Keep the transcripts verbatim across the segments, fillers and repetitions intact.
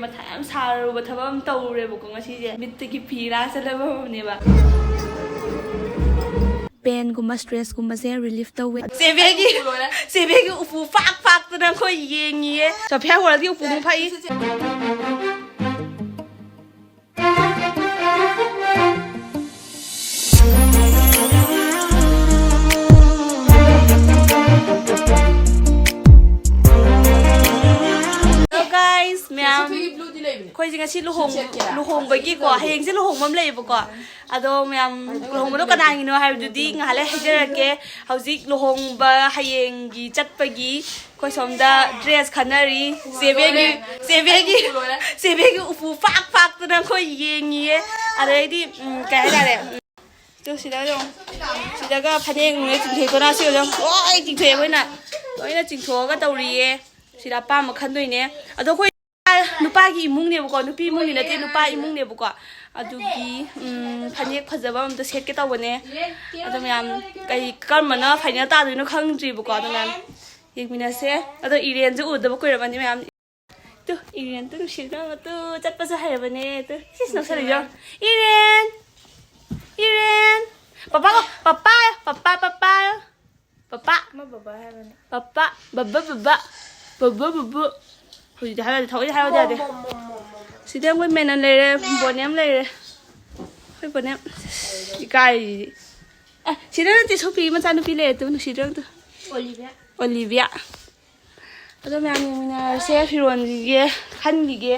ꯃꯊꯥ ꯌꯥꯝ ꯁꯥꯔꯨꯕ ꯊꯕꯛ ꯑꯃ ꯇꯧꯔꯨꯔꯦꯕꯀꯣ ꯉꯁꯤꯁꯦ꯫ ꯃꯤꯠꯇꯒꯤ ꯐꯤꯔꯥ ꯆꯠꯂꯕ ꯑꯃꯅꯦꯕ꯫ ꯄꯦꯟꯒꯨꯝꯕ ꯁ꯭ꯇ꯭ꯔꯦꯁꯀꯨꯝꯕꯁꯦ ꯔꯤꯂꯤꯐ ꯇꯧꯋꯦ꯫ ꯆꯦꯕꯦꯒꯤ, ꯆꯦꯕꯦꯒꯤ ꯎꯄꯨ ꯐꯥꯛ ꯐꯥꯛꯇꯅ ꯑꯩꯈꯣꯏ ꯌꯦꯡꯉꯤꯌꯦ꯫ ꯁꯣꯐꯤꯌꯥ ꯋꯥꯔꯜꯒꯤ ꯎꯄꯨ ꯑꯃꯨꯛ ꯐꯥꯛꯏ꯫ Hello guys, ꯃꯌꯥꯝ꯫ ꯑꯩꯈꯣꯏꯁꯦ ꯉꯁꯤ ꯂꯨꯍꯣꯡ-, ꯂꯨꯍꯣꯡꯕꯒꯤꯀꯣ, ꯍꯌꯦꯡꯁꯦ ꯂꯨꯍꯣꯡꯕ ꯑꯃ ꯂꯩꯌꯦꯕꯀꯣ꯫ ꯑꯗꯣ ꯃꯌꯥꯝ, ꯂꯨꯍꯣꯡꯕꯗꯣ ꯀꯅꯥꯒꯤꯅꯣ ꯍꯥꯏꯕꯗꯨꯗꯤ ꯉꯥꯏꯍꯥꯛ ꯂꯩ ꯍꯥꯏꯖꯔꯛꯀꯦ꯫ ꯍꯧꯖꯤꯛ ꯂꯨꯍꯣꯡꯕ ꯍꯌꯦꯡꯒꯤ ꯆꯠꯄꯒꯤ ꯑꯩꯈꯣꯏ ꯁꯣꯝꯗ ꯗ꯭ꯔꯦꯁ ꯈꯟꯅꯔꯤ꯫ ꯆꯦꯕꯦꯒꯤ, ꯆꯦꯕꯦꯒꯤ, ꯆꯦꯕꯦꯒꯤ ꯎꯄꯨ ꯐꯥꯛ ꯐꯥꯛꯇꯅ ꯑꯩꯈꯣꯏ ꯌꯦꯡꯉꯤꯌꯦ꯫ ꯑꯗꯩꯗꯤ, ꯎꯝ, ꯀꯩ ꯍꯥꯏꯇꯥꯔꯦ? ꯎꯝ, ꯇꯨ ꯁꯤꯗ ꯌꯦꯡꯉꯣ꯫ ꯁꯤꯗꯒ ꯐꯅꯦꯛ ꯅꯨꯡꯅꯦꯛ ꯆꯤꯡꯊꯣꯛꯏꯀꯣ, ꯅꯥ ꯁꯤ ꯌꯦꯡꯉꯣ꯫ ꯂꯣꯏ ꯆꯤꯡꯊꯣꯛꯑꯦ, ꯑꯩꯈꯣꯏꯅ ꯂꯣꯏꯅ ꯆꯤꯡꯊꯣꯛꯑꯒ ꯇꯧꯔꯤꯌꯦ꯫ ꯁꯤꯗ ꯑꯄꯥꯝꯕ ꯈꯟꯗꯣꯏꯅꯦ꯫ ꯑꯗꯣ ꯑꯩꯈꯣꯏ ꯅꯨꯄꯥꯒꯤ ꯏꯃꯨꯡꯅꯦꯕꯀꯣ, ꯅꯨꯄꯤ ꯏꯃꯨꯡꯗꯤ ꯅꯠꯇꯦ, ꯅꯨꯄꯥ ꯏꯃꯨꯡꯅꯦꯕꯀꯣ꯫ ꯑꯗꯨꯒꯤ, ꯎꯝ, ꯐꯅꯦꯛ ꯐꯖꯕ ꯑꯝꯇ ꯁꯦꯠꯀꯦ ꯇꯧꯕꯅꯦ꯫ ꯑꯗꯣ ꯃꯌꯥꯝ, ꯀꯩ, ꯀꯔꯝꯕꯅ ꯐꯥꯏꯅꯦꯜ ꯇꯥꯗꯣꯏꯅꯣ ꯈꯪꯗ꯭ꯔꯤꯕꯀꯣ꯫ ꯑꯗꯣ ꯃꯌꯥꯝ ꯌꯦꯡꯃꯤꯟꯅꯁꯦ꯫ ꯑꯗꯣ ꯏꯔꯦꯟꯁꯨ ꯎꯗꯕ ꯀꯨꯏꯔꯕꯅꯤ ꯃꯌꯥꯝ꯫ ꯇꯨ, ꯏꯔꯦꯟ ꯇꯨ ꯅꯨꯡꯁꯤꯗ꯭ꯔꯣ? ꯇꯨ, ꯆꯠꯄꯁꯨ ꯍꯩꯔꯕꯅꯦ꯫ ꯇꯨ, ꯁꯤꯁ ꯅꯣꯛꯁꯜꯂꯤꯗꯣ꯫ ꯏꯔꯦꯟ! ꯏꯔꯦꯟ! ꯄꯄꯥ ꯀꯧ, ꯄꯄꯥ, ꯄꯄꯥ, ꯄꯄꯥ꯫ ꯄꯄꯥ꯫ ꯑꯃ ꯕꯕꯥ ꯍꯥꯏꯕꯅꯦ꯫ ꯄꯄꯥ, ꯕꯕꯥ, ꯕꯕꯥ꯫ ꯕꯕꯥ, ꯕꯕꯥ꯫ ꯍꯧꯖꯤꯛꯇꯤ ꯍꯥꯏꯔꯗꯤ ꯊꯑꯣꯏꯅ ꯍꯥꯏꯔꯗꯤ ꯌꯥꯗꯦ꯫ ꯃꯣ, ꯃꯣ, ꯃꯣ, ꯃꯣ, ꯃꯣ꯫ ꯁꯤꯗ ꯑꯩꯈꯣꯏ ꯃꯦꯅꯟ ꯂꯩꯔꯦ, ꯕꯣꯅꯦꯝ ꯂꯩꯔꯦ꯫ ꯑꯩꯈꯣꯏ ꯕꯣꯅꯦꯝ꯫ ꯏꯀꯥꯏꯔꯤꯁꯤꯗꯤ꯫ ꯑꯦ, ꯁꯤꯗ ꯅꯠꯇꯦ, ꯁꯣꯐꯤ ꯃꯆꯥꯅꯨꯄꯤ ꯂꯩꯔꯦ, ꯇꯨ ꯅꯨꯡꯁꯤꯗ꯭ꯔꯣ ꯇꯨ? ꯑꯣꯂꯤꯕꯤꯌꯥ꯫ ꯑꯣꯂꯤꯕꯤꯌꯥ꯫ ꯑꯗꯣ ꯃꯌꯥꯝ ꯌꯦꯡꯃꯤꯟꯅꯔꯁꯦ, ꯐꯤꯔꯣꯟꯁꯤꯒꯤ ꯈꯟꯈꯤꯒꯦ꯫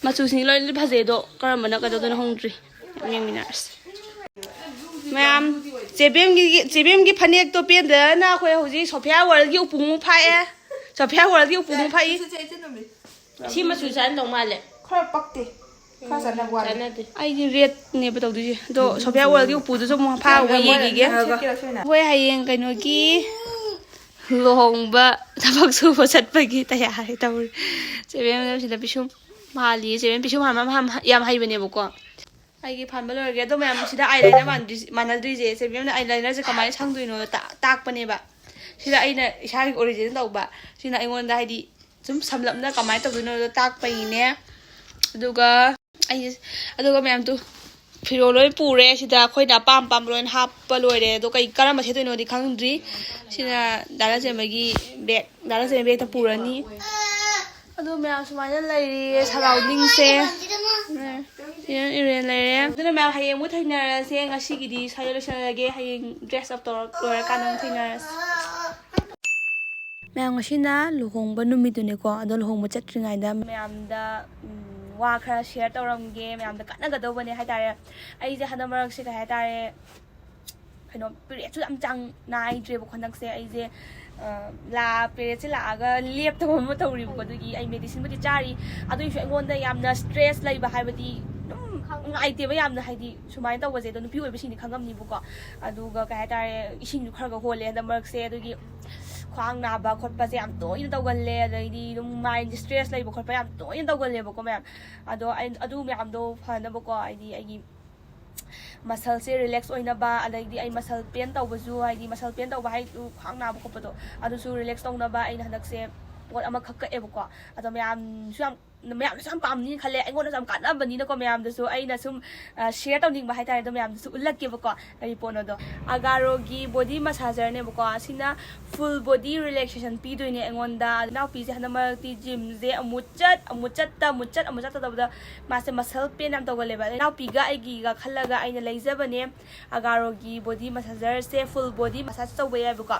ꯃꯆꯨꯁꯤꯡꯁꯤ ꯂꯣꯏꯅꯗꯤ ꯐꯖꯩ, ꯑꯗꯣ ꯀꯔꯝꯕꯅ ꯀꯩꯗꯧꯗꯣꯏꯅꯣ ꯈꯪꯗ꯭ꯔꯤ꯫ ꯌꯥꯝ ꯌꯦꯡꯃꯤꯟꯅꯔꯁꯦ꯫ ꯃꯌꯥꯝ, ꯆꯦꯕꯦꯝꯒꯤ, ꯆꯦꯕꯦꯝꯒꯤ ꯐꯅꯦꯛꯇꯣ ꯄꯦꯟꯗꯗꯅ ꯑꯩꯈꯣꯏ ꯍꯧꯖꯤꯛ ꯁꯣꯐꯤꯌꯥ ꯋꯥꯔꯜꯒꯤ ꯎꯄꯨ ꯑꯃꯨꯛ ꯐꯥꯛꯑꯦ꯫ ꯁꯣꯐꯤꯌꯥ ꯋꯥꯔꯜꯒꯤ ꯎꯄꯨ ꯑꯃꯨꯛ ꯐꯥꯛꯏ꯫ ꯁꯦ, ꯁꯦ, ꯁꯦ, ꯅꯨꯃꯤꯠ꯫ ꯁꯤ ꯃꯆꯨ ꯆꯥꯟꯅꯗꯧ ꯃꯥꯜꯂꯦ꯫ ꯈꯔ ꯄꯛꯇꯦ꯫ ꯈꯔ ꯆꯥꯟꯅꯕ ꯋꯥꯠꯂꯦ꯫ ꯆꯥꯟꯅꯗꯦ꯫ ꯑꯩꯗꯤ ꯔꯦꯗꯅꯦꯕ ꯇꯧꯗꯣꯏꯁꯦ꯫ ꯑꯗꯣ ꯁꯣꯐꯤꯌꯥ ꯋꯥꯔꯜꯒꯤ ꯎꯄꯨꯗꯨꯁꯨ ꯑꯃꯨꯛ ꯐꯥꯛꯑꯒ ꯌꯦꯡꯈꯤꯒꯦ꯫ ꯁꯦꯠꯀꯦꯔꯥ ꯁꯣꯏꯅ? ꯑꯩꯈꯣꯏ ꯍꯌꯦꯡ ꯀꯩꯅꯣꯒꯤ ꯂꯨꯍꯣꯡꯕ ꯊꯕꯛ ꯁꯨꯕ ꯆꯠꯄꯒꯤ ꯇꯌꯥꯔꯤ ꯇꯧꯔꯤ꯫ ꯆꯦꯕꯦꯝꯅ ꯁꯤꯗ ꯄꯤꯁꯨꯝ ꯃꯥꯜꯂꯤ꯫ ꯆꯦꯕꯦꯝ ꯄꯤꯁꯨꯝ ꯍꯥꯟꯕ ꯌꯥꯝ ꯍꯩꯕꯅꯦꯕꯀꯣ꯫ ꯑꯩꯒꯤ ꯐꯥꯟꯕ ꯂꯣꯏꯔꯒꯦ꯫ ꯑꯗꯣ ꯃꯌꯥꯝ, ꯁꯤꯗ ꯑꯥꯏ ꯂꯥꯏꯅꯔ ꯃꯥꯟꯅꯗ꯭ꯔꯤꯁꯦ, ꯆꯦꯕꯦꯝꯅ ꯑꯥꯏ ꯂꯥꯏꯅꯔꯁꯦ ꯀꯃꯥꯏꯅ ꯁꯪꯗꯣꯏꯅꯣ ꯇꯥꯛꯄꯅꯦꯕ꯫ ꯁꯤꯗ ꯑꯩꯅ ꯏꯁꯥꯒꯤ ꯑꯣꯔꯤꯖꯤꯅꯦꯜ ꯇꯧꯕ꯫ ꯁꯤꯅ ꯑꯩꯉꯣꯟꯗ ꯍꯥꯏꯗꯤ ꯁꯨꯝ ꯁꯝꯂꯞꯅ ꯀꯃꯥꯏꯅ ꯇꯧꯗꯣꯏꯅꯣꯗꯣ ꯇꯥꯛꯄꯒꯤꯅꯦ꯫ ꯑꯗꯨꯒ ꯑꯩ ꯑꯗꯨꯒ ꯃꯌꯥꯝꯗꯨ ꯐꯤꯔꯣꯜ ꯂꯣꯏ ꯄꯨꯔꯦ꯫ ꯁꯤꯗ ꯑꯩꯈꯣꯏꯅ ꯑꯄꯥꯝ ꯑꯄꯥꯝꯕ ꯂꯣꯏꯅ ꯍꯥꯞꯄ ꯂꯣꯏꯔꯦ꯫ ꯑꯗꯣ ꯀꯩ ꯀꯔꯝꯕ ꯁꯦꯠꯇꯣꯏꯅꯣꯗꯤ ꯈꯪꯗ꯭ꯔꯤ꯫ ꯁꯤꯅ ꯗꯥ ꯂꯟꯆꯦꯟꯕꯒꯤ ꯕꯦꯒ, ꯗꯥ ꯂꯟꯆꯦꯟꯕ ꯕꯦꯒꯇ ꯄꯨꯔꯅꯤ꯫ ꯑꯗꯣ ꯃꯌꯥꯝ ꯁꯨꯃꯥꯏꯅ ꯂꯩꯔꯤ ꯁꯔꯥꯎꯟꯗꯤꯡꯁꯦ꯫ ꯏꯔꯦꯟ ꯏꯔꯦꯟ ꯂꯩꯔꯦ꯫ ꯑꯗꯨꯅ ꯃꯌꯥꯝ ꯍꯌꯦꯡ ꯑꯃꯨꯛ ꯊꯦꯡꯅꯔꯁꯦ꯫ ꯉꯁꯤꯒꯤꯗꯤ ꯁ꯭ꯋꯥꯏꯗ ꯂꯣꯏꯁꯤꯜꯂꯒꯦ꯫ ꯍꯌꯦꯡ ꯗ꯭ꯔꯦꯁ ꯑꯞ ꯇꯧꯔ ꯂꯣꯏꯔꯀꯥꯟꯗ ꯑꯃꯨꯛ ꯊꯦꯡꯅꯔꯁꯦ꯫ ꯃꯌꯥꯝ, ꯉꯁꯤꯅ ꯂꯨꯍꯣꯡꯕ ꯅꯨꯃꯤꯠꯇꯨꯅꯤꯀꯣ꯫ ꯑꯗꯣ ꯂꯨꯍꯣꯡꯕ ꯆꯠꯇ꯭ꯔꯤꯉꯩꯗ ꯃꯌꯥꯝꯗ, ꯎꯝ, ꯋꯥ ꯈꯔ ꯁꯤꯌꯔ ꯇꯧꯔꯝꯒꯦ꯫ ꯃꯌꯥꯝꯗ ꯀꯥꯟꯅꯒꯗꯧꯕꯅꯦ ꯍꯥꯏꯇꯥꯔꯦ꯫ ꯑꯩꯁꯦ ꯍꯟꯗꯛ ꯃꯔꯛꯁꯦ ꯀꯩ ꯍꯥꯏꯇꯥꯔꯦ, ꯀꯩꯅꯣ, ꯄꯤꯔꯤꯌꯠꯁꯨ ꯌꯥꯝ ꯆꯥꯡ ꯅꯥꯏꯗ꯭ꯔꯦꯕꯀꯣ ꯍꯟꯗꯛꯁꯦ꯫ ꯑꯩꯁꯦ, ꯑ, ꯂꯥ ꯄꯤꯔꯤꯌꯠꯁꯦ ꯂꯥꯛꯑꯒ ꯂꯦꯞꯇꯕ ꯑꯃ ꯇꯧꯔꯤꯕꯀꯣ꯫ ꯑꯗꯨꯒꯤ ꯑꯩ ꯃꯦꯗꯤꯁꯤꯟꯕꯨꯗꯤ ꯆꯥꯔꯤ꯫ ꯑꯗꯨ ꯑꯣꯏꯔꯁꯨ ꯑꯩꯉꯣꯟꯗ ꯌꯥꯝꯅ ꯁ꯭ꯇ꯭ꯔꯦꯁ ꯂꯩꯕ ꯍꯥꯏꯕꯗꯤ ꯑꯗꯨꯝ ꯅꯨꯡꯉꯥꯏꯇꯦꯕ ꯌꯥꯝꯅ, ꯍꯥꯏꯗꯤ ꯁꯨꯃꯥꯏꯅ ꯇꯧꯕꯁꯦ꯫ ꯑꯗꯣ ꯅꯨꯄꯤ ꯑꯣꯏꯕꯁꯤꯡꯗꯤ ꯈꯪꯉꯝꯅꯤꯕꯀꯣ꯫ ꯑꯗꯨꯒ ꯀꯩ ꯍꯥꯏꯇꯥꯔꯦ, ꯏꯁꯤꯡꯁꯨ ꯈꯔ ꯈꯔ ꯍꯣꯜꯂꯦ ꯍꯟꯗꯛ ꯃꯔꯛꯁꯦ꯫ ꯑꯗꯨꯒꯤ ꯈ꯭ꯋꯥꯡ ꯅꯥꯕ ꯈꯣꯠꯄꯁꯦ ꯌꯥꯝ ꯇꯣꯏꯅ ꯇꯧꯒꯜꯂꯦ꯫ ꯑꯗꯩꯗꯤ ꯑꯗꯨꯝ ꯃꯥꯏꯟ ꯁ꯭ꯇ꯭ꯔꯦꯁ ꯂꯩꯕ ꯈꯣꯠꯄ ꯌꯥꯝ ꯇꯣꯏꯅ ꯇꯧꯒꯜꯂꯦꯕꯀꯣ ꯃꯌꯥꯝ꯫ ꯑꯗꯣ ꯑꯩ ꯑꯗꯨ ꯃꯌꯥꯝꯗꯣ ꯐꯅꯕꯀꯣ, ꯍꯥꯏꯗꯤ ꯑꯩꯒꯤ ꯃꯁꯜꯁꯦ ꯔꯤꯂꯦꯛꯁ ꯑꯣꯏꯅꯕ, ꯑꯗꯩꯗꯤ ꯑꯩ ꯃꯁꯜ ꯄꯦꯟ ꯇꯧꯕꯁꯨ, ꯍꯥꯏꯗꯤ ꯃꯁꯜ ꯄꯦꯟ ꯇꯧꯕ ꯍꯥꯏꯗꯨ ꯈ꯭ꯋꯥꯡ ꯅꯥꯕ ꯈꯣꯠꯄꯗꯣ, ꯑꯗꯨꯁꯨ ꯔꯤꯂꯦꯛꯁ ꯇꯧꯅꯕ ꯑꯩꯅ ꯍꯟꯗꯛꯁꯦ ꯄꯣꯠ ꯑꯃꯈꯛ ꯀꯛꯑꯦꯕꯀꯣ꯫ ꯑꯗꯣ ꯃꯌꯥꯝꯁꯨ ꯌꯥꯝ, ꯃꯌꯥꯝꯅꯁꯨ ꯌꯥꯝ ꯄꯥꯝꯅꯤꯅ ꯈꯜꯂꯦ꯫ ꯑꯩꯉꯣꯟꯗꯁꯨ ꯌꯥꯝ ꯀꯥꯟꯅꯕꯅꯤꯅꯀꯣ ꯃꯌꯥꯝꯗꯁꯨ ꯑꯩꯅ ꯁꯨꯝ, ꯑ, ꯁꯤꯌꯔ ꯇꯧꯅꯤꯡꯕ ꯍꯥꯏꯇꯥꯔꯦ꯫ ꯑꯗꯣ ꯃꯌꯥꯝꯗꯁꯨ ꯎꯠꯂꯛꯀꯦꯕꯀꯣ ꯀꯔꯤ ꯄꯣꯠꯅꯣꯗꯣ꯫ ꯑꯒꯥꯔꯣꯒꯤ ꯕꯣꯗꯤ ꯃꯁꯥꯖꯔꯅꯦꯕꯀꯣ꯫ ꯑꯁꯤꯅ ꯐꯨꯜ ꯕꯣꯗꯤ ꯔꯤꯂꯦꯛꯁꯦꯁꯟ ꯄꯤꯗꯣꯏꯅꯦ ꯑꯩꯉꯣꯟꯗ꯫ ꯏꯅꯥꯎꯄꯤꯁꯦ ꯍꯟꯗꯛ ꯃꯔꯛꯇꯤ ꯖꯤꯝꯁꯦ ꯑꯃꯨꯛ ꯆꯠ, ꯑꯃꯨꯛ ꯆꯠꯇ, ꯑꯃꯨꯛ ꯆꯠ, ꯑꯃꯨꯛ ꯆꯠꯇ ꯇꯧꯕꯗ ꯃꯥꯁꯦ ꯃꯁꯜ ꯄꯦꯟ ꯌꯥꯝ ꯇꯧꯒꯜꯂꯦꯕ꯫ ꯑꯗ ꯏꯅꯥꯎꯄꯤꯒ ꯑꯩꯒꯤꯒ ꯈꯜꯂꯒ ꯑꯩꯅ ꯂꯩꯖꯕꯅꯦ ꯑꯒꯥꯔꯣꯒꯤ ꯕꯣꯗꯤ ꯃꯁꯥꯖꯔꯁꯦ, ꯐꯨꯜ ꯕꯣꯗꯤ ꯃꯁꯥꯖ ꯇꯧꯕ ꯌꯥꯏꯕꯀꯣ꯫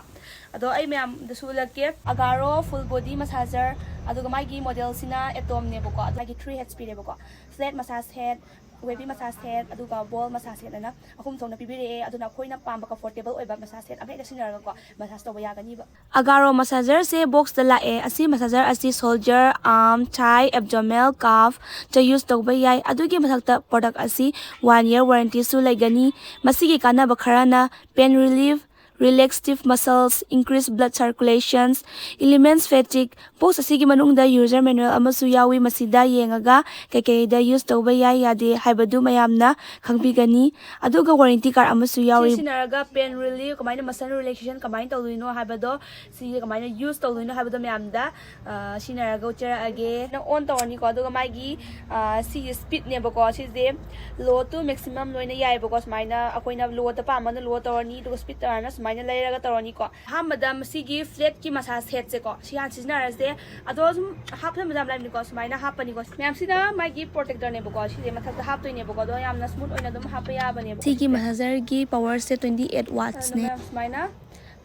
ꯑꯗꯣ ꯑꯩ ꯃꯌꯥꯝꯗꯁꯨ ꯎꯠꯂꯛꯀꯦ꯫ ꯑꯒꯥꯔꯣ ꯐꯨꯜ ꯕꯣꯗꯤ ꯃꯁꯥꯖꯔ, ꯑꯗꯨꯒ ꯃꯥꯒꯤ ꯃꯣꯗꯦꯜꯁꯤꯅ ꯑꯦꯇꯣꯝꯅꯦꯕꯀꯣ꯫ ꯑꯗꯨ ꯃꯥꯒꯤ ꯊ꯭ꯔꯤ ꯍꯦꯗꯁ ꯄꯤꯔꯦꯕꯀꯣ: ꯐ꯭ꯂꯦꯠ ꯃꯁꯥꯖ ꯍꯦꯗ, ꯋꯦꯕꯤ ꯃꯁꯥꯖ ꯍꯦꯗ, ꯑꯗꯨꯒ ꯕꯣꯜ ꯃꯁꯥꯖ ꯍꯦꯗ ꯑꯅ ꯑꯍꯨꯝ ꯊꯣꯛꯅ ꯄꯤꯕꯤꯔꯛꯑꯦ꯫ ꯑꯗꯨꯅ ꯑꯩꯈꯣꯏꯅ ꯄꯥꯝꯕ ꯀꯝꯐꯣꯔꯇꯦꯕꯜ ꯑꯣꯏꯕ ꯃꯁꯥꯖ ꯍꯦꯗ ꯑꯃ ꯍꯦꯛꯇ ꯁꯤꯖꯤꯟꯅꯔꯒꯀꯣ ꯃꯁꯥꯖ ꯇꯧꯕ ꯌꯥꯒꯅꯤꯕ꯫ ꯑꯒꯥꯔꯣ ꯃꯁꯥꯖꯔꯁꯦ ꯕꯣꯛꯁꯇ ꯂꯥꯛꯑꯦ꯫ ꯑꯁꯤ ꯃꯁꯥꯖꯔ ꯑꯁꯤ ꯁꯣꯜꯖꯔ, ꯑꯥꯔꯝ, ꯊꯥꯏ, ꯑꯦꯕꯗꯣꯃꯦꯟ, ꯀꯥꯐꯇ ꯌꯨꯁ ꯇꯧꯕ ꯌꯥꯏ꯫ ꯑꯗꯨꯒꯤ ꯃꯊꯛꯇ ꯄ꯭ꯔꯣꯗꯛ ꯑꯁꯤ ꯋꯥꯟ ꯏꯌꯔ ꯋꯥꯔꯦꯟꯇꯤꯁꯨ ꯂꯩꯒꯅꯤ꯫ ꯃꯁꯤꯒꯤ ꯀꯥꯟꯅꯕ ꯈꯔꯅ pain relief, relax stiff muscles, increase blood circulations, eliminates fatigue. Box ꯑꯁꯤꯒꯤ ꯃꯅꯨꯡꯗ user manual ꯑꯃꯁꯨ ꯌꯥꯎꯏ꯫ ꯃꯁꯤꯗ ꯌꯦꯡꯉꯒ ꯀꯩꯀꯩꯗ use ꯇꯧꯕ ꯌꯥꯏ ꯌꯥꯗꯦ ꯍꯥꯏꯕꯗꯨ ꯃꯌꯥꯝꯅ ꯈꯪꯕꯤꯒꯅꯤ꯫ ꯑꯗꯨꯒ warranty card ꯑꯃꯁꯨ ꯁꯤ ꯌꯥꯎꯔꯤ꯫ ꯁꯤꯖꯤꯟꯅꯔꯒ pain relief, ꯀꯃꯥꯏꯅ muscle relaxation ꯀꯃꯥꯏꯅ ꯇꯧꯗꯣꯏꯅꯣ ꯍꯥꯏꯕꯗꯣ, ꯁꯤ ꯀꯃꯥꯏꯅ use ꯇꯧꯗꯣꯏꯅꯣ ꯍꯥꯏꯕꯗꯣ ꯃꯌꯥꯝꯗ, ꯑ, ꯁꯤꯖꯤꯟꯅꯔꯒ ꯎꯠꯆꯔꯛꯑꯒꯦ꯫ ꯅꯪ on ꯇꯧꯔꯅꯤꯀꯣ, ꯑꯗꯨꯒ ꯃꯥꯒꯤ, ꯑ, ꯁꯤꯒꯤ speedꯅꯦꯕꯀꯣ, ꯁꯤꯁꯦ low to maximum ꯂꯣꯏꯅ ꯌꯥꯏꯑꯕꯀꯣ꯫ ꯁꯨꯃꯥꯏꯅ ꯑꯩꯈꯣꯏꯅ lowꯗ ꯄꯥꯝꯕꯅ low ꯇꯧꯔꯅꯤ, ꯑꯗꯨꯒ speed ꯇꯧꯔꯅ ꯁꯨꯃꯥꯏꯅ ꯂꯩꯔꯒ ꯇꯧꯔꯅꯤꯀꯣ꯫ ꯑꯍꯥꯟꯕꯗ ꯃꯁꯤꯒꯤ flatꯀꯤ massage setꯁꯦꯀꯣ, ꯁꯤ ꯍꯥꯟꯅ ꯁꯤꯖꯤꯟꯅꯔꯁꯦ꯫ ꯑꯗꯣ ꯁꯨꯝ ꯍꯥꯞꯆꯟꯕꯁꯦ ꯌꯥꯝ ꯂꯥꯏꯕꯅꯤꯀꯣ, ꯁꯨꯃꯥꯏꯅ ꯍꯥꯞꯄꯅꯤꯀꯣ꯫ ꯃꯌꯥꯝꯁꯤꯗ ꯃꯥꯒꯤ protectorꯅꯦꯕꯀꯣ, ꯁꯤꯁꯦ ꯃꯊꯛꯇ ꯍꯥꯞꯇꯣꯏꯅꯦꯕꯀꯣ, ꯑꯗꯣ ꯌꯥꯝꯅ smooth ꯑꯣꯏꯅ ꯑꯗꯨꯝ ꯍꯥꯞꯄ ꯌꯥꯕꯅꯦꯕ꯫ ꯁꯤꯒꯤ massagerꯒꯤ powerꯁꯦ twenty eight wattsꯅꯦ꯫ ꯑꯗꯨꯅ ꯁꯨꯃꯥꯏꯅ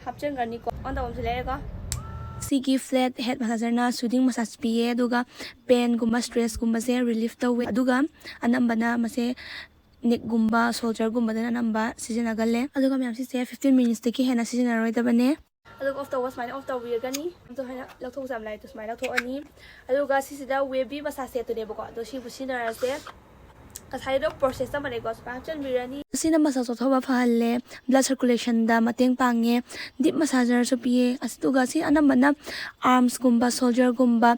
ꯍꯥꯞꯆꯟꯈ꯭ꯔꯅꯤꯀꯣ꯫ On ꯇꯧꯕ ꯑꯃꯁꯨ ꯂꯩꯔꯦꯀꯣ꯫ ꯁꯤꯒꯤ flat head massagerꯅ soothing massage ꯄꯤꯌꯦ, ꯑꯗꯨꯒ painꯒꯨꯝꯕ, stressꯀꯨꯝꯕꯁꯦ relief ꯇꯧꯋꯦ, ꯑꯗꯨꯒ ꯑꯅꯝꯕꯅ ꯃꯁꯦ neckꯒꯨꯝꯕ, shoulderꯒꯨꯝꯕꯗꯅ ꯑꯅꯝꯕ ꯁꯤꯖꯤꯟꯅꯒꯜꯂꯦ꯫ ꯑꯗꯨꯒ ꯃꯌꯥꯝ ꯁꯤꯁꯦ fifteen minutesꯇꯒꯤ ꯍꯦꯟꯅ ꯁꯤꯖꯤꯟꯅꯔꯣꯏꯗꯕꯅꯦ꯫ ꯑꯗꯨꯒ off ꯇꯧꯕ ꯁꯨꯃꯥꯏꯅ off ꯇꯧꯕꯤꯔꯒꯅꯤ꯫ ꯑꯗꯣ ꯍꯥꯏꯅ ꯂꯧꯊꯣꯛꯄꯁꯦ ꯌꯥꯝ ꯂꯥꯏ, ꯁꯨꯃꯥꯏꯅ ꯂꯧꯊꯣꯛꯑꯅꯤ꯫ ꯑꯗꯨꯒ ꯁꯤꯁꯤꯗ wavy massage setꯇꯨꯅꯦꯕꯀꯣ, ꯑꯗꯣ ꯁꯤꯕꯨ ꯁꯤꯖꯤꯟꯅꯔꯁꯦ꯫ ꯉꯁꯥꯏꯗꯣ process ꯆꯞ ꯃꯥꯟꯅꯩꯀꯣ, ꯁꯨꯃꯥꯏꯅ ꯍꯥꯞꯆꯤꯟꯕꯤꯔꯅꯤ꯫ ꯁꯤꯅ muscle ꯆꯣꯛꯊꯕ ꯐꯍꯜꯂꯦ, blood circulationꯗ ꯃꯇꯦꯡ ꯄꯥꯡꯉꯦ, deep massagerꯁꯨ ꯄꯤꯌꯦ꯫ ꯑꯗꯨꯒ ꯁꯤ ꯑꯅꯝꯕꯅ armsꯒꯨꯝꯕ, shoulderꯒꯨꯝꯕ,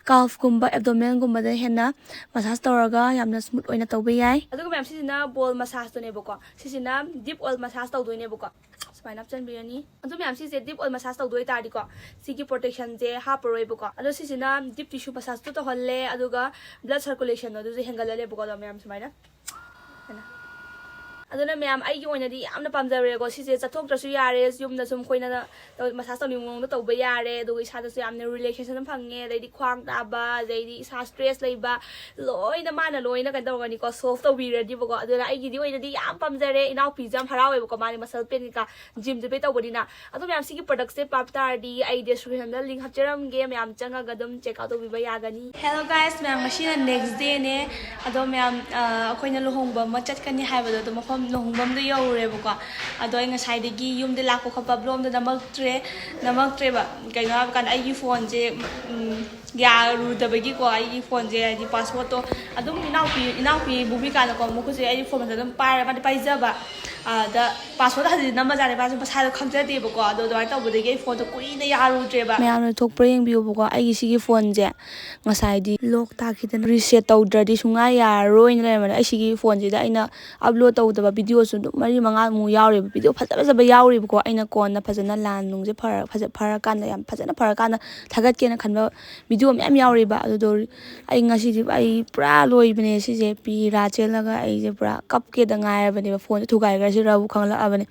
calfꯀꯨꯝꯕ, abdomenꯒꯨꯝꯕꯗ ꯍꯦꯟꯅ massage ꯇꯧꯔꯒ ꯌꯥꯝꯅ smooth ꯑꯣꯏꯅ ꯇꯧꯕ ꯌꯥꯏ꯫ ꯑꯗꯨꯒ ꯃꯌꯥꯝ ꯁꯤꯁꯤꯅ ball massageꯇꯨꯅꯦꯕꯀꯣ, ꯁꯤꯁꯤꯅ deep oil massage ꯇꯧꯗꯣꯏꯅꯦꯕꯀꯣ꯫ ꯁꯨꯃꯥꯏꯅ ꯍꯥꯞꯆꯤꯟꯕꯤꯔꯅꯤ꯫ ꯑꯗꯨ ꯃꯌꯥꯝ ꯁꯤꯁꯦ deep oil massage ꯇꯧꯗꯣꯏ ꯇꯥꯔꯗꯤꯀꯣ, ꯁꯤꯒꯤ protectionꯁꯦ ꯍꯥꯞꯄꯔꯣꯏꯕꯀꯣ꯫ ꯑꯗꯣ ꯁꯤꯁꯤꯅ deep tissue massageꯇꯣ ꯇꯧꯍꯜꯂꯦ, ꯑꯗꯨꯒ blood circulationꯗꯣ ꯑꯗꯨꯁꯨ ꯍꯦꯟꯒꯠꯍꯜꯂꯦꯕꯀꯣ꯫ ꯑꯗꯣ ꯃꯌꯥꯝ ꯁꯨꯃꯥꯏꯅ, ꯁꯨꯃꯥꯏꯅ꯫ ꯑꯗꯨꯅ ꯃꯌꯥꯝ, ꯑꯩꯒꯤ ꯑꯣꯏꯅꯗꯤ ꯌꯥꯝꯅ ꯄꯥꯝꯖꯔꯦꯀꯣ꯫ ꯁꯤꯁꯦ ꯆꯠꯊꯣꯛꯇ꯭ꯔꯁꯨ ꯌꯥꯔꯦ, ꯌꯨꯝꯗ ꯁꯨꯝ ꯑꯩꯈꯣꯏꯅ ꯇꯧ-, massage ꯇꯧꯅꯤꯡꯕ ꯃꯑꯣꯡꯗ ꯇꯧꯕ ꯌꯥꯔꯦ, ꯑꯗꯨꯒ ꯏꯁꯥꯗꯁꯨ ꯌꯥꯝꯅ relaxation ꯐꯪꯉꯦ꯫ ꯑꯗꯩꯗꯤ ꯈ꯭ꯋꯥꯡ ꯅꯥꯕ, ꯑꯗꯩꯗꯤ ꯏꯁꯥ stress ꯂꯩꯕ, ꯂꯣꯏꯅ ꯃꯥꯅ ꯂꯣꯏꯅ ꯀꯩꯅꯣ ꯇꯧꯔꯅꯤꯀꯣ, solve ꯇꯧꯕꯤꯔꯅꯤꯕꯀꯣ꯫ ꯑꯗꯨꯅ ꯑꯩꯒꯤꯗꯤ ꯑꯣꯏꯅꯗꯤ ꯌꯥꯝ ꯄꯥꯝꯖꯔꯦ꯫ ꯏꯅꯥꯎꯄꯤꯁꯨ ꯌꯥꯝ ꯍꯔꯥꯎꯋꯦꯕꯀꯣ, ꯃꯥꯗꯤ muscle pain ꯀꯩꯀꯥ gymꯁꯨ ꯄꯦ ꯇꯧꯕꯅꯤꯅ꯫ ꯑꯗꯣ ꯃꯌꯥꯝ ꯁꯤꯒꯤ productꯁꯦ ꯄꯥꯝ ꯇꯥꯔꯗꯤ ꯑꯩ descriptionꯗ link ꯍꯥꯞꯆꯔꯝꯒꯦ, ꯃꯌꯥꯝ ꯆꯪꯉꯒ ꯑꯗꯨꯝ check out ꯇꯧꯕꯤꯕ ꯌꯥꯒꯅꯤ꯫ Hello guys, ꯃꯌꯥꯝ, ꯉꯁꯤꯅ next dayꯅꯦ꯫ ꯑꯗꯣ ꯃꯌꯥꯝ, ꯑ, ꯑꯩꯈꯣꯏꯅ ꯂꯨꯍꯣꯡꯕ ꯑꯃ ꯆꯠꯀꯅꯤ ꯍꯥꯏꯕꯗꯣ, ꯑꯗꯣ ꯃꯐꯝ ꯂꯨꯍꯣꯡꯐꯝꯗꯣ ꯌꯧꯔꯨꯔꯦꯕꯀꯣ꯫ ꯑꯗꯣ ꯑꯩ ꯉꯁꯥꯏꯗꯒꯤ ꯌꯨꯝꯗ ꯂꯥꯛꯄ ꯈꯣꯠꯄ vlogꯗꯣ ꯅꯝꯃꯛꯇ꯭ꯔꯦ, ꯅꯝꯃꯛꯇ꯭ꯔꯦꯕ꯫ ꯀꯩꯅꯣ ꯍꯥꯏꯕ ꯀꯥꯟꯗ ꯑꯩꯒꯤ phoneꯁꯦ, ꯎꯝ, ꯌꯥꯔꯨꯗꯕꯒꯤꯀꯣ, ꯑꯩꯒꯤ phoneꯁꯦ, ꯍꯥꯏꯗꯤ, passwordꯇꯣ ꯑꯗꯨꯝ ꯏꯅꯥꯎꯄꯤ, ꯏꯅꯥꯎꯄꯤ ꯚꯨꯃꯤꯀꯥꯅꯀꯣ, ꯃꯈꯨꯠꯁꯦ ꯑꯩꯒꯤ phoneꯗ ꯑꯗꯨꯝ ꯄꯥꯏꯔ, ꯃꯥꯗꯤ ꯄꯥꯏꯖꯕ꯫ ꯑꯗ ꯄꯥꯁꯋꯥꯔꯗ ꯍꯟꯖꯤꯟ ꯅꯝꯕꯖꯥꯠꯅꯦ, ꯃꯥꯁꯨ ꯃꯁꯥꯗꯣ ꯈꯪꯖꯗꯦꯕꯀꯣ꯫ ꯑꯗꯣ ꯑꯗꯨꯃꯥꯏꯅ ꯇꯧꯕꯗꯒꯤ ꯑꯩ ꯐꯣꯟꯗꯣ ꯀꯨꯏꯅ ꯌꯥꯔꯨꯗ꯭ꯔꯦꯕ꯫ ꯃꯌꯥꯝꯅ ꯊꯣꯛꯄ꯭ꯔꯥ ꯌꯦꯡꯕꯤꯌꯨꯕꯀꯣ, ꯑꯩꯒꯤ ꯁꯤꯒꯤ ꯐꯣꯟꯁꯦ ꯉꯁꯥꯏꯗꯤ ꯂꯣꯛ ꯇꯥꯈꯤꯗꯅ ꯔꯤꯁꯦꯠ ꯇꯧꯗ꯭ꯔꯗꯤ ꯁꯨꯡꯌꯥ ꯌꯥꯔꯔꯣꯏꯅ ꯂꯩꯔꯝꯕꯅꯦ꯫ ꯑꯩ ꯁꯤꯒꯤ ꯐꯣꯟꯁꯤꯗ ꯑꯩꯅ ꯑꯞꯂꯣꯗ ꯇꯧꯗꯕ ꯚꯤꯗꯤꯑꯣꯁꯨ ꯑꯗꯨꯝ ꯃꯔꯤ ꯃꯉꯥꯃꯨꯛ ꯌꯥꯎꯔꯤꯕ, ꯚꯤꯗꯤꯑꯣ ꯐꯖ ꯐꯖꯕ ꯌꯥꯎꯔꯤꯕꯀꯣ꯫ ꯑꯩꯅ ꯀꯣꯟꯅ ꯐꯖꯅ ꯂꯥꯟ ꯅꯨꯡꯁꯦ ꯐꯔ-, ꯐꯖ-, ꯐꯔꯀꯥꯟꯗ, ꯌꯥꯝ ꯐꯖꯅ ꯐꯔꯀꯥꯟꯗ ꯊꯥꯒꯠꯀꯦꯅ ꯈꯟꯕ ꯚꯤꯗꯤꯑꯣ ꯃꯌꯥꯝ ꯌꯥꯎꯔꯤꯕ꯫ ꯑꯗꯨꯗꯣ ꯑꯩ ꯉꯁꯤꯗꯤ ꯑꯩ ꯄꯨꯔꯥ ꯂꯣꯏꯕꯅꯦ ꯁꯤꯁꯦ, ꯄꯤ ꯔꯥ ꯆꯦꯜꯂꯒ ꯑꯩꯁꯦ ꯄꯨꯔꯥ ꯀꯞꯀꯦꯗ ꯉꯥꯏꯔꯕꯅꯦꯕ꯫ ꯐꯣꯟꯁꯦ ꯊꯨꯒꯥꯏꯈ꯭ꯔꯁꯤꯔꯕꯨ ꯈꯪꯂꯛꯑꯕꯅꯦ,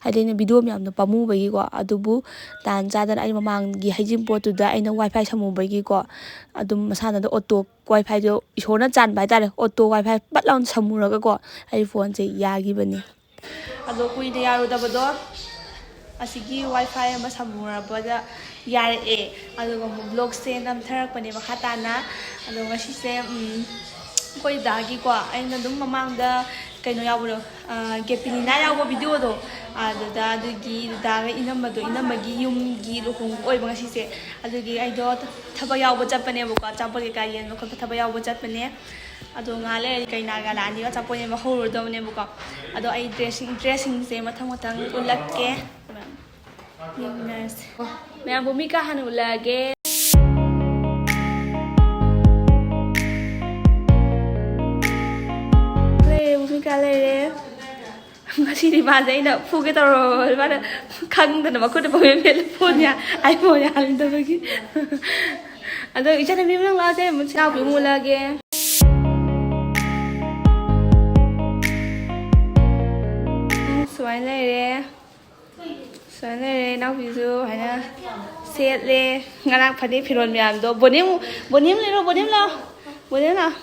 ꯍꯥꯏꯗꯤ ꯑꯩꯅ ꯚꯤꯗꯤꯑꯣ ꯃꯌꯥꯝꯗꯣ ꯄꯥꯝꯃꯨꯕꯒꯤꯀꯣ꯫ ꯑꯗꯨꯕꯨ ꯇꯥꯟ ꯆꯥꯗꯅ ꯑꯩ ꯃꯃꯥꯡꯒꯤ ꯍꯩꯖꯤꯡꯄꯣꯠꯇꯨꯗ ꯑꯩꯅ ꯋꯥꯏ ꯐꯥꯏ ꯁꯝꯃꯨꯕꯒꯤꯀꯣ, ꯑꯗꯨꯝ ꯃꯁꯥꯅꯗ ꯑꯣꯇꯣ ꯋꯥꯏ ꯐꯥꯏꯗꯣ ꯏꯁꯣꯔꯅ ꯆꯥꯟꯕ ꯍꯥꯏꯇꯥꯔꯦ, ꯑꯣꯇꯣ ꯋꯥꯏ ꯐꯥꯏ ꯄꯠ ꯂꯥꯎꯅ ꯁꯝꯃꯨꯔꯒꯀꯣ ꯑꯩ ꯐꯣꯟꯁꯦ ꯌꯥꯈꯤꯕꯅꯦ꯫ ꯑꯗꯣ ꯀꯨꯏꯅ ꯌꯥꯔꯨꯗꯕꯗꯣ ꯑꯁꯤꯒꯤ ꯋꯥꯏ ꯐꯥꯏ ꯑꯃ ꯁꯝꯃꯨꯔꯕꯗ ꯌꯥꯔꯛꯑꯦ꯫ ꯑꯗꯨꯒ ꯑꯃꯨꯛ ꯕ꯭ꯂꯣꯒꯁꯦ ꯅꯝꯊꯔꯛꯄꯅꯦ ꯃꯈꯥ ꯇꯥꯅ꯫ ꯑꯗꯣ ꯉꯁꯤꯁꯦ, ꯎꯝ, ꯑꯩꯈꯣꯏ ꯗꯥꯒꯤꯀꯣ, ꯑꯩꯅ ꯑꯗꯨꯝ ꯃꯃꯥꯡꯗ ꯀꯩꯅꯣ ꯌꯥꯎꯕꯗꯣ, ꯑ, ꯒꯦꯄꯤꯂꯤꯅꯥ ꯌꯥꯎꯕ ꯚꯤꯗꯤꯑꯣꯗꯣ, ꯑꯗꯨꯗ ꯑꯗꯨꯒꯤ ꯗꯥꯒ ꯏꯅꯝꯃꯗꯣ, ꯏꯅꯝꯃꯒꯤ ꯌꯨꯝꯒꯤ ꯂꯨꯍꯣꯡꯕ ꯑꯣꯏꯕ ꯉꯁꯤꯁꯦ꯫ ꯑꯗꯨꯒꯤ ꯑꯩꯗꯣ ꯊꯕꯛ ꯌꯥꯎꯕ ꯆꯠꯄꯅꯦꯕꯀꯣ, ꯑꯆꯥꯄꯣꯠ ꯀꯩꯀꯥ ꯌꯦꯟꯕ ꯈꯣꯠꯄ ꯊꯕꯛ ꯌꯥꯎꯕ ꯆꯠꯄꯅꯦ꯫ ꯑꯗꯣ ꯉꯥꯏꯍꯥꯛ ꯂꯩꯔꯗꯤ ꯀꯩꯅꯥꯒ ꯂꯥꯛꯑꯅꯤ, ꯑꯆꯥꯄꯣꯠ ꯌꯦꯟꯕ ꯍꯧꯔꯨꯗꯧꯅꯦꯕꯀꯣ꯫ ꯑꯗꯣ ꯑꯩ ꯗ꯭ꯔꯦꯁꯤꯡ, ꯗ꯭ꯔꯦꯁꯁꯤꯡꯁꯦ ꯃꯊꯪ ꯃꯊꯪ ꯎꯠꯂꯛꯀꯦ꯫ ꯌꯦꯡꯃꯤꯟꯅꯔꯁꯦ꯫ ꯑꯣ, ꯃꯌꯥꯝ ꯚꯨꯃꯤꯀꯥ ꯍꯥꯟꯅ ꯎꯠꯂꯛꯑꯒꯦ꯫ ꯂꯩꯔꯦ, ꯚꯨꯃꯤꯀꯥ ꯂꯩꯔꯦ꯫ ꯉꯁꯤꯗꯤ ꯃꯥꯁꯦ ꯑꯩꯅ ꯐꯨꯒꯦ ꯇꯧꯔꯕ, ꯃꯥꯅ ꯈꯪꯗꯅ ꯃꯈꯨꯠꯇ ꯄꯪꯃꯦꯠ ꯃꯦꯠꯂꯦ, ꯐꯣꯟ ꯌꯥ-, ꯑꯥꯏꯐꯣꯟ ꯌꯥꯍꯜꯂꯨꯗꯕꯒꯤ꯫ ꯑꯗꯣ ꯏꯆꯟꯅꯨꯄꯤ ꯑꯃ ꯅꯪ ꯂꯥꯛꯑꯁꯦ, ꯏꯅꯥꯎꯄꯤ ꯑꯃ ꯎꯠꯂꯛꯑꯒꯦ꯫ ꯁꯨꯃꯥꯏꯅ ꯂꯩꯔꯦ꯫ ꯁꯨꯃꯥꯏꯅ ꯂꯩꯔꯦ, ꯏꯅꯥꯎꯄꯤꯁꯨ ꯍꯥꯏꯅ ꯁꯦꯠꯂꯦ꯫ ꯉꯔꯥꯡ ꯐꯅꯦꯛ ꯐꯤꯔꯣꯜ ꯃꯌꯥꯝꯗꯣ꯫ ꯕꯣꯅꯤ ꯑꯃꯨꯛ, ꯕꯣꯅꯤ ꯑꯃ ꯂꯩꯔꯣ, ꯕꯣꯅꯤ ꯑꯃ ꯂꯥꯛꯑꯣ, ꯕꯣꯅꯤ ꯑꯃ ꯂꯥꯛꯑꯣ꯫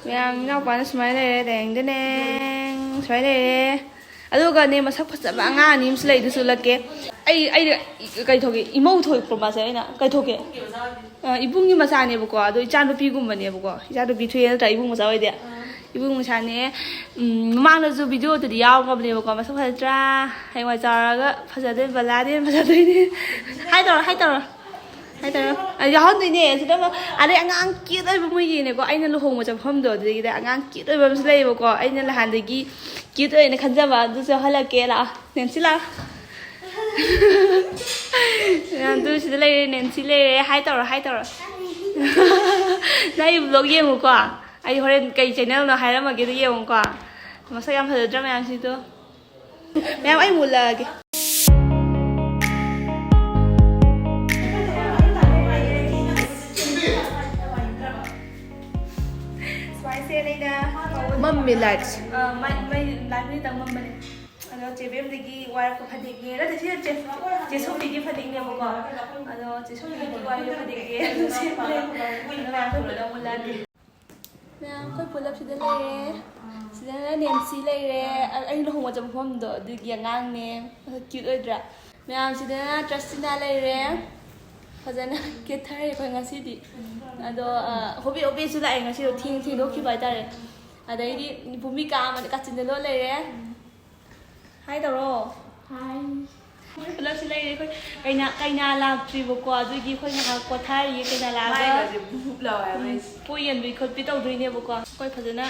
ꯃꯌꯥꯝ ꯏꯅꯥꯎꯄꯥꯅ ꯁꯨꯃꯥꯏꯅ ꯂꯩꯔꯦ, ꯗꯦꯡ ꯗꯦꯡ ꯁꯨꯃꯥꯏꯅ ꯂꯩꯔꯦ꯫ ꯑꯗꯨꯒꯅꯦ, ꯃꯁꯛ ꯐꯖꯕ ꯑꯉꯥꯡ ꯑꯅꯤ ꯑꯃꯁꯨ ꯂꯩ, ꯑꯗꯨꯁꯨ ꯎꯠꯂꯛꯀꯦ꯫ ꯑꯩ, ꯑꯩ ꯀꯩ ꯊꯣꯛꯀꯦ? ꯏꯃꯧ ꯊꯣꯛꯄ꯭ꯔꯣ ꯃꯥꯁꯦ? ꯑꯩꯅ ꯀꯩ ꯊꯣꯛꯀꯦ? ꯑ, ꯏꯕꯨꯡꯒꯤ ꯃꯆꯥꯅꯦꯕꯀꯣ, ꯑꯗꯣ ꯏꯆꯥꯅꯨꯄꯤꯒꯨꯝꯕꯅꯦꯕꯀꯣ꯫ ꯏꯆꯥꯅꯨꯄꯤ ꯊꯣꯛꯑꯦ ꯅꯠꯇ꯭ꯔꯥ, ꯏꯕꯨꯡ ꯃꯆꯥ ꯑꯣꯏꯗꯦ? ꯏꯕꯨꯡ ꯃꯆꯥꯅꯦ꯫ ꯎꯝ, ꯃꯃꯥꯡꯗꯁꯨ ꯚꯤꯗꯤꯑꯣꯗꯨꯗꯤ ꯌꯥꯎꯈ꯭ꯔꯕꯅꯦꯕꯀꯣ꯫ ꯃꯁꯛ ꯐꯖꯗ꯭ꯔꯥ? ꯍꯌꯦꯡꯋꯥꯏ ꯆꯥꯎꯔꯒ ꯐꯖꯗꯣꯏꯅꯦ, ꯕꯂꯥꯗꯤ ꯍꯦꯟꯅ ꯐꯖꯗꯣꯏꯅꯦ꯫ ꯍꯥꯏ ꯇꯧꯔꯣ, ꯍꯥꯏ ꯇꯧꯔꯣ꯫ ꯍꯥꯏꯇꯥꯔꯦ, ꯑ, ꯌꯥꯎꯍꯟꯗꯣꯏꯅꯦ꯫ ꯑꯁꯤꯗ ꯑꯃ, ꯑꯗꯩ ꯑꯉꯥꯡ ꯀ꯭ꯌꯨꯠ ꯑꯣꯏꯕ ꯃꯣꯏꯒꯤꯅꯦꯀꯣ, ꯑꯩꯅ ꯂꯨꯍꯣꯡꯕ ꯆꯠꯐꯝꯗꯣ ꯑꯗꯨꯗꯒꯤꯗ ꯑꯉꯥꯡ ꯀ꯭ꯌꯨꯠ ꯑꯣꯏꯕ ꯑꯃꯁꯨ ꯂꯩꯌꯦꯕꯀꯣ, ꯑꯩꯅ ꯅꯍꯥꯟꯗꯒꯤ ꯀ꯭ꯌꯨꯠ ꯑꯣꯏꯅ ꯈꯟꯖꯕ ꯑꯗꯨꯁꯨ ꯌꯥꯎꯍꯜꯂꯛꯀꯦ꯫ ꯂꯥꯛꯑꯣ ꯅꯦꯟꯁꯤ, ꯂꯥꯛꯑꯣ꯫ ꯑꯗꯨ ꯁꯤꯗ ꯂꯩꯔꯦ, ꯅꯦꯟꯁꯤ ꯂꯩꯔꯦ꯫ ꯍꯥꯏ ꯇꯧꯔꯣ, ꯍꯥꯏ ꯇꯧꯔꯣ꯫ ꯅꯪ ꯑꯩ ꯕ꯭ꯂꯣꯛ ꯌꯦꯡꯉꯨꯀꯣ꯫ ꯑꯩ ꯍꯣꯔꯦꯟ ꯀꯩ ꯆꯦꯅꯦꯜꯅꯣ ꯍꯥꯏꯔꯝꯃꯒꯦ, ꯑꯗꯨ ꯌꯦꯡꯉꯨꯀꯣ꯫ ꯃꯁꯛ ꯌꯥꯝ ꯐꯖꯗ꯭ꯔꯥ ꯃꯌꯥꯝꯁꯤꯗꯣ? ꯃꯌꯥꯝ, ꯑꯩ ꯃꯨꯜꯂꯛꯑꯒꯦ꯫ ꯁꯨꯃꯥꯏꯅ ꯁꯦꯠꯂꯦ ꯑꯩꯅ꯫ ꯃꯝꯃꯤ light꯫ ꯑ, ꯃꯩ, ꯃꯩ, light ꯃꯩ ꯇꯪ ꯃꯝꯕꯅꯦ꯫ ꯑꯗꯣ ꯆꯦ ꯕꯦꯝꯗꯒꯤ ꯋꯥꯏꯔꯛꯄ ꯐꯅꯦꯛꯅꯦ꯫ ꯅꯠꯇꯦ, ꯁꯤ ꯆꯦ, ꯆꯦ ꯁꯣꯐꯤꯒꯤ ꯐꯅꯦꯛꯅꯦꯕꯀꯣ꯫ ꯑꯗꯣ ꯆꯦ ꯁꯣꯐꯤꯒꯤ ꯋꯥꯏꯔꯛꯄ ꯐꯅꯦꯛꯅꯦ꯫ ꯑꯗꯨ ꯁꯦꯠꯂꯦ꯫ ꯑꯗꯨ ꯃꯌꯥꯝ ꯑꯩꯈꯣꯏ ꯄꯨꯂꯞ ꯃꯨꯜꯂꯛꯑꯒꯦ꯫ ꯃꯌꯥꯝ ꯑꯩꯈꯣꯏ ꯄꯨꯂꯞ ꯁꯤꯗ ꯂꯩꯔꯦ꯫ ꯁꯤꯗꯅ ꯅꯦꯟꯁꯤ ꯂꯩꯔꯦ꯫ ꯑ-, ꯑꯩ ꯂꯨꯍꯣꯡꯕ ꯆꯠꯄ ꯃꯐꯝꯗꯣ ꯑꯗꯨꯒꯤ ꯑꯉꯥꯡꯅꯦ꯫ ꯃꯁꯛ cute ꯑꯣꯏꯗ꯭ꯔꯥ? ꯃꯌꯥꯝ ꯁꯤꯗꯅ ꯇ꯭ꯔꯁꯇꯤꯅꯥ ꯂꯩꯔꯦ꯫ ꯐꯖꯅ ꯀꯦꯊꯔꯦ ꯑꯩꯈꯣꯏ ꯉꯁꯤꯗꯤ꯫ ꯑꯗꯣ, ꯑ, ꯍꯣꯕꯦ ꯍꯣꯕꯦꯁꯨ ꯂꯥꯛꯑꯦ ꯉꯁꯤꯗꯣ, ꯊꯦꯡ-, ꯊꯦꯡꯗꯣꯛꯈꯤꯕ ꯍꯥꯏꯇꯥꯔꯦ꯫ ꯑꯗꯩꯗꯤ ꯚꯨꯃꯤꯀꯥ ꯑꯃꯗꯤ ꯀꯥꯆꯤꯟꯗ ꯂꯣꯠ ꯂꯩꯔꯦ꯫ ꯍꯥꯏ ꯇꯧꯔꯣ꯫ ꯍꯥꯏ꯫ ꯄꯨꯂꯞꯁꯤ ꯂꯩꯔꯦ ꯑꯩꯈꯣꯏ꯫ ꯀꯩꯅꯥ, ꯀꯩꯅꯥ ꯂꯥꯛꯇ꯭ꯔꯤꯕꯀꯣ, ꯑꯗꯨꯒꯤ ꯑꯩꯈꯣꯏ ꯉꯥꯏꯍꯥꯛ ꯄꯣꯊꯥꯔꯤꯌꯦ꯫ ꯀꯩꯅꯥ ꯂꯥꯛꯑꯒ ꯃꯥꯏꯒꯁꯦ ꯕꯨꯞ ꯕꯨꯞ ꯂꯥꯎꯋꯦ ꯍꯥꯏꯕ ꯑꯩꯁꯦ꯫ ꯄꯣꯠ ꯌꯦꯟꯕꯤ ꯈꯣꯠꯄꯤ ꯇꯧꯗꯣꯏꯅꯦꯕꯀꯣ꯫ ꯑꯩꯈꯣꯏ ꯐꯖꯅ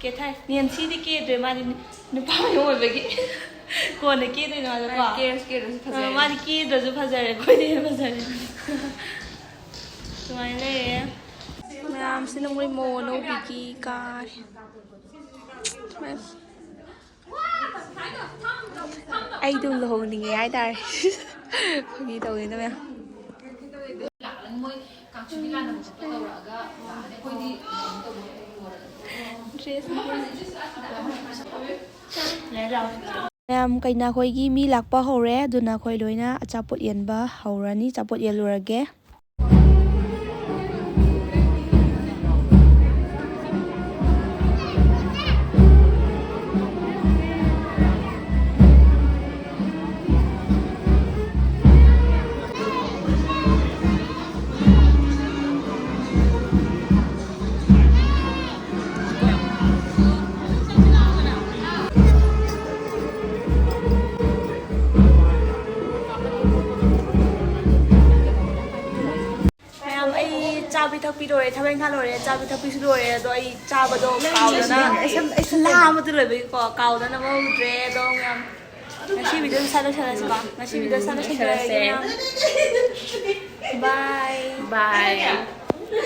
ꯀꯦꯊꯔꯦ꯫ ꯅꯦꯟꯁꯤꯗꯤ ꯀꯦꯗ꯭ꯔꯦ, ꯃꯥꯗꯤ ꯅꯨꯄꯥ ꯃꯌꯨꯝ ꯑꯣꯏꯕꯒꯤ꯫ ꯀꯣꯟꯅ ꯀꯦꯗꯣꯏꯅꯦ ꯃꯥꯗꯣ ꯀꯣ꯫ ꯃꯥꯗꯤ ꯀꯦꯔꯁꯨ ꯀꯦꯗ꯭ꯔꯁꯨ ꯑ, ꯐꯖꯔꯦ꯫ ꯃꯥꯗꯤ ꯀꯦꯗ꯭ꯔꯁꯨ ꯐꯖꯔꯦ, ꯑꯩꯈꯣꯏꯗꯤ ꯍꯦꯟꯅ ꯐꯖꯔꯦ꯫ ꯁꯨꯃꯥꯏꯅ ꯂꯩꯔꯦ꯫ ꯃꯌꯥꯝꯁꯤꯅ ꯃꯣꯏ ꯃꯣ ꯂꯧꯕꯤꯒꯤ ꯀꯥꯔꯦ꯫ ꯑꯩ ꯑꯗꯨꯝ ꯂꯨꯍꯣꯡꯅꯤꯡꯉꯦ ꯍꯥꯏꯇꯥꯔꯦ꯫ ꯐꯥꯒꯤ ꯇꯧꯅꯤꯗ ꯃꯌꯥꯝ꯫ Dress ꯃꯌꯥꯝ ꯀꯩꯅꯥꯈꯣꯏꯒꯤ ꯃꯤ ꯂꯥꯛꯄ ꯍꯧꯔꯦ, ꯑꯗꯨꯅ ꯑꯩꯈꯣꯏ ꯂꯣꯏꯅ ꯑꯆꯥꯄꯣꯠ ꯌꯦꯟꯕ ꯍꯧꯔꯅꯤ꯫ ꯑꯆꯥꯄꯣꯠ ꯌꯦꯜꯂꯨꯔꯒꯦ꯫ ꯄꯤ ꯂꯣꯏꯔꯦ, ꯊꯕꯛ ꯏꯪꯈꯥꯡ ꯂꯣꯏꯔꯦ, ꯆꯥꯕꯤ ꯊꯛꯄꯤꯁꯨ ꯂꯣꯏꯔꯦ꯫ ꯑꯗꯣ ꯑꯩ ꯆꯥꯕꯗꯣ ꯀꯥꯎꯗꯅ, ꯑꯩ ꯁꯝ, ꯑꯩ ꯁꯝ ꯂꯥꯝꯕꯗ ꯂꯣꯏꯕꯒꯤꯀꯣ ꯀꯥꯎꯗꯅꯕ ꯍꯧꯗ꯭ꯔꯦ꯫ ꯑꯗꯣ ꯃꯌꯥꯝ, ꯉꯁꯤ ꯚꯤꯗꯤꯑꯣꯁꯦ ꯁ꯭ꯋꯥꯏꯗ ꯂꯣꯏꯁꯜꯂꯁꯤꯀꯣ꯫ ꯉꯁꯤ ꯚꯤꯗꯤꯑꯣꯁꯦ ꯁ꯭ꯋꯥꯏꯗ ꯂꯣꯏꯁꯜꯂꯁꯦ꯫ ꯂꯣꯏꯁꯜꯂꯁꯦ꯫ ꯃꯌꯥꯝ꯫ Bye꯫ Bye꯫